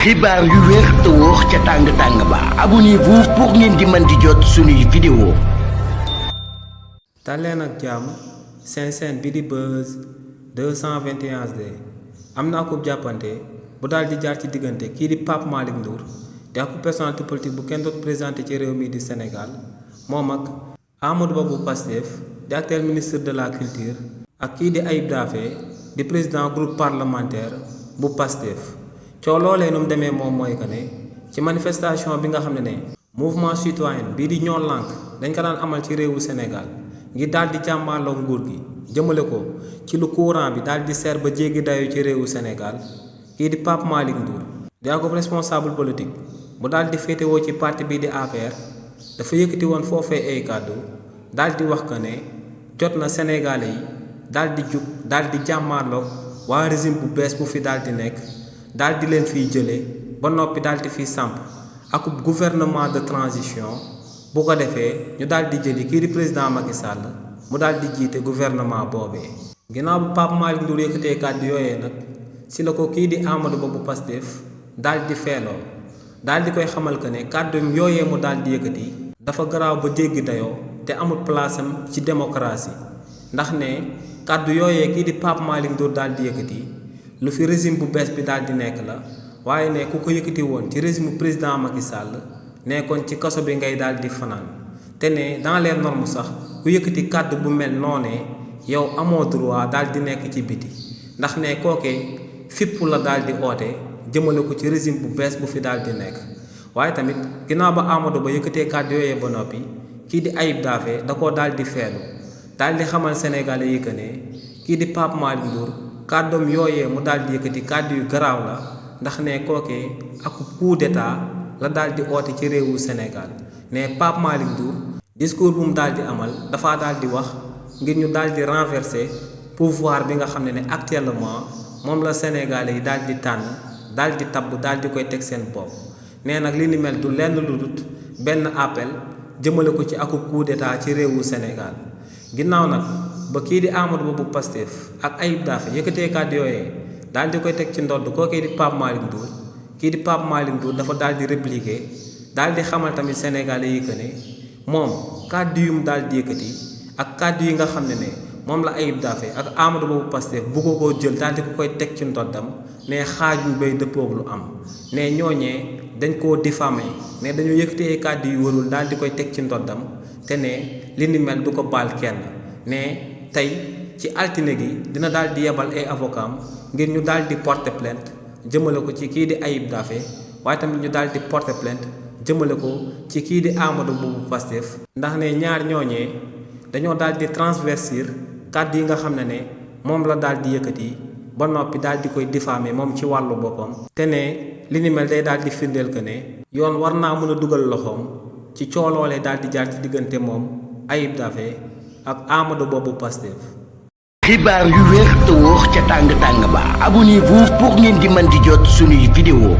xibaar yu wér te wóor ca tàng ba abonnez-vous pour ngeen di mën di jot suñuy vidéo. Daleen ak jàmm seen chaîne bi di Buzz 221HD am na akub jàppante bu daal di jaar ci diggante kii di Pape Malick Ndour di akub personnalité politique bu kenn doot présenté ci réew mi di Sénégal moom ak Amadou Ba bu Pastef di actuel ministre de la culture ak kii di Ayib Daffé di président groupe parlementaire bu Pastef. coow loolee nu mu demee moom mooy que ne ci manifestation bi nga xam ne mouvement citoyen bii di ñoo lànk dañ ko daan amal ci réewu Sénégal ngir daal di jàmmaarloo nguur gi jëmale ko ci lu courant bi daal di seer ba jéggi dayu ci réewu Sénégal kii di Pape Malick Ndour di ko responsable politique bu daal di féetewoo ci parti bii di APR dafa yëkkati woon foofee ay kàddu daal di wax que ne jot na Sénégalais yi daal di jug daal di jàmmaarloo waa régime bu bees bu fi daal di nekk. daal di leen fiy jëlee ba noppi daal di fiy samp akub gouvernement de transition bu ko defee ñu daal di jëli kii di président Macky Sall mu daal di jiite gouvernement boobee. ginnaaw bu Pape Malick Ndour yëkkatee kàddu yooyee nag si la ko kii di Amadou Ba bu Pastef daal di feeloo daal di koy xamal que ne kàddu yooyee mu daal di yëkkati dafa garaaw ba jéggi dayoo te amul place am ci démocratie ndax ne kàddu yooyee kii di Pape Malick Ndour daal di yëkkati. lu fi régime bu bees bi daal di nekk la waaye ne ku ko yëkkati woon ci régime président Macky Sall nekkoon ci kaso bi ngay daal di fanaan te ne dans les normes sax ku yëkkati kàddu bu mel noonee yow amoo droit daal di nekk ci biti ndax ne kookee fippu la daal di oote jëmale ko ci régime bu bees bu fi daal di nekk. waaye tamit ginnaaw ba Amadou Ba yëkkatee kàddu yooyee ba noppi kii di Ayib Daffé da koo daal di feelu daal di xamal Sénégalais yi que ne kii di Pape Malick Ndour kàddoom yooyee mu daal di yëkkati kàddu yu garaaw la ndax ne kookee ak coup d'état la daal di oote ci réewu Sénégal ne Pape Malick Ndour discours bu mu daal di amal dafa daal di wax ngir ñu daal di renverser pouvoir bi nga xam ne actuellement moom la Sénégalais yi daal di tànn daal di tabb daal di koy teg seen bopp. nee nag li ni mel du lenn lu dut benn appel jëmale ko ci ak coup d'état ci réewu Sénégal ginnaaw nag. ba kii di Amadou Ba bu Pastef ak Ayib Daffé yëkkatee kàddu yooyee daal di koy teg ci ndodd kookee di Pape Malick Ndour kii di Pape Malick Ndour dafa daal di répliquer daal di xamal tamit Sénégalais yi que ne moom kàddu yu mu daal di yëkkati ak kàddu yi nga xam ne moom la Ayib Daffé ak Amadou Ba bu Pastef bu ko koo jël daal di ko koy teg ci ndoddam ne xaaju bay dëppoog lu am ne ñooñee dañ koo diffamé ne dañoo yëkkati ay kàddu yu warul daal di koy teg ci ndoddam te ne li ni mel du ko baal kenn ne. tey ci altine gi dina daal di yebal ay avocat ngir ñu daal di porter plainte jëmale ko ci kii di Ayib Daffé waaye tamit ñu daal di porter plainte jëmale ko ci kii di Amadou Ba bu Pastef ndax ne ñaar ñooñee dañoo daal di transverser kàddu yi nga xam ne moom la daal di yëkkati ba noppi daal di koy diffamer moom ci wàllu boppam te ne li ni mel day daal di firndeel que ne yoon war naa mën a dugal loxoom ci cooloolee daal di jaar ci diggante moom Ayib Daffé ak Amadou Ba bu Pastef. xibaar yu wér te wóor ca tàng ba abonnez-vous pour ngeen di mën di jot suñuy vidéo.